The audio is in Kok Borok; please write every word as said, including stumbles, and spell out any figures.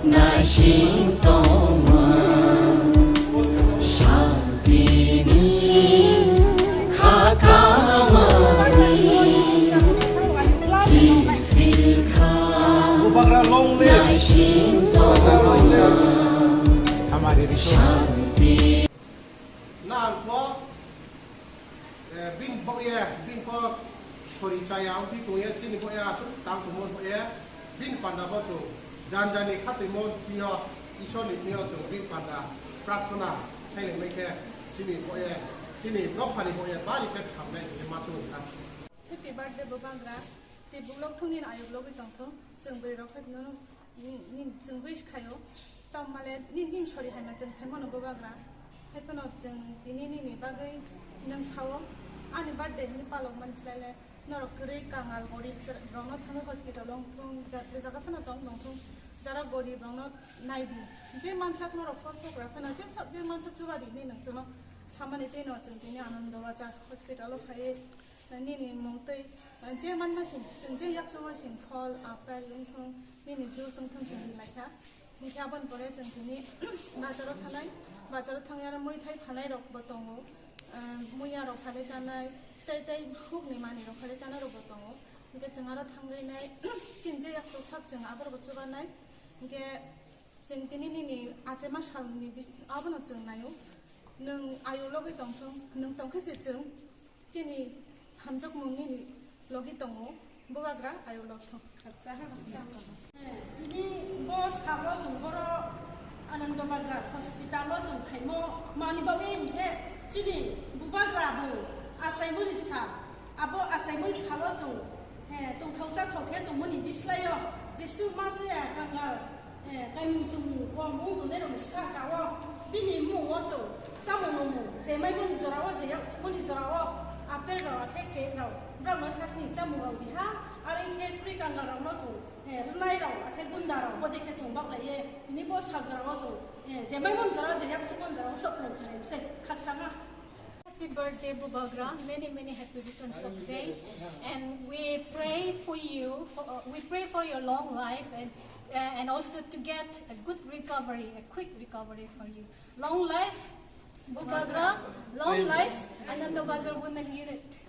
Naising tongma, santini kha kamani, kiphil kha. Bubagra long live. Naising tongma, Hamari Risho. Shanti. Nang kok, eh, bini bokya, bini kok sori chaya wngwi tongya, chini bokya aswk tang tongmani bokya, bini panda bo chwng jan jani khatwimo thwiyo, Isorni thwiyo chwng bini panda prarthana sailengmai khe chini bokya, chini dophani bokya bari khe hamnai hinwi ma chwng wngkha. Happy birthday, Bubagra. Tei buklok thungni ayuk logwi tongthung. Chwng bwrwi rok khe nono, ni, ni, chwng wish khaio. Tamo male ni, nini sori hai ma chwng sai mano, Bubagra. Hai phano chwng tini nini bagwi nwng sao. Ani birthday hinwi palok mani slai le norok kwrwi kangal gorib je, rokno thangwi hospital o wng thung, ja-, je jaga phano tong tong thung. Jara gorib rokno nai di. Je mansak norok phor phokra phano je sa-, je mansak chuba di hinwi nwng chwngno samani tei no chwng tini Anando Bazar hospital o phaiwi nini mung twi, eh, je manma sing, chwng je yakchungo sing phol, apple wngthung, nini juice wngthung chwng ri lai kha. Hinkhe aboni pore chwng tini bazaro thanai, bazaro thangwi aro mui thai phalai rok bo tongo, eh, muya rok phalai chanai, tei tei hukni manwi rok phalai chanai rok bo tongo. Hinkhe chwng aro thangwi nai, chini je yakchuk sak chwng aborok bo chubanai. Hinkhe chwng tini nini achema salni bis-, abono chwng naio. Nwng ayu logwi tongthung, nwng tongkhe se chwng. Chini hamjakmung nini logi tongo, Bubagra ayo lok thung. Tini bo salo chwng boro Anando Bazar hospital o chwng phaimo mani bagwi hinkhe chini Bubagra bo achaimani sal, abo achaimani salo chwng, eh, tongthok chathok khe tongmani bislaio Jisu ma chaya kangal. Eh, kaimung chumung kom wng tongnai rokni saka o bini mung o chwng chamung nungmung je maimani jora o je yak chukmani jora o apple rok akhe cake rok borokno sasni chamung rok di ha, are khe kwrwi kangal rokno chwng, eh, rwnai rok akhe gunda rok bodi khe chwng baklai ye tini bo sal jora o chwng, eh, je maimani jora je yak chukmani jora o sok phwrwng kha se khakchangma. Happy birthday, Bubagra. Many, many happy returns of the day. And we pray for you, for, uh, we pray for your long life and, uh, and also to get a good recovery, a quick recovery for you. Long life, Bubagra. Long life, Anando Bazar Women Unit.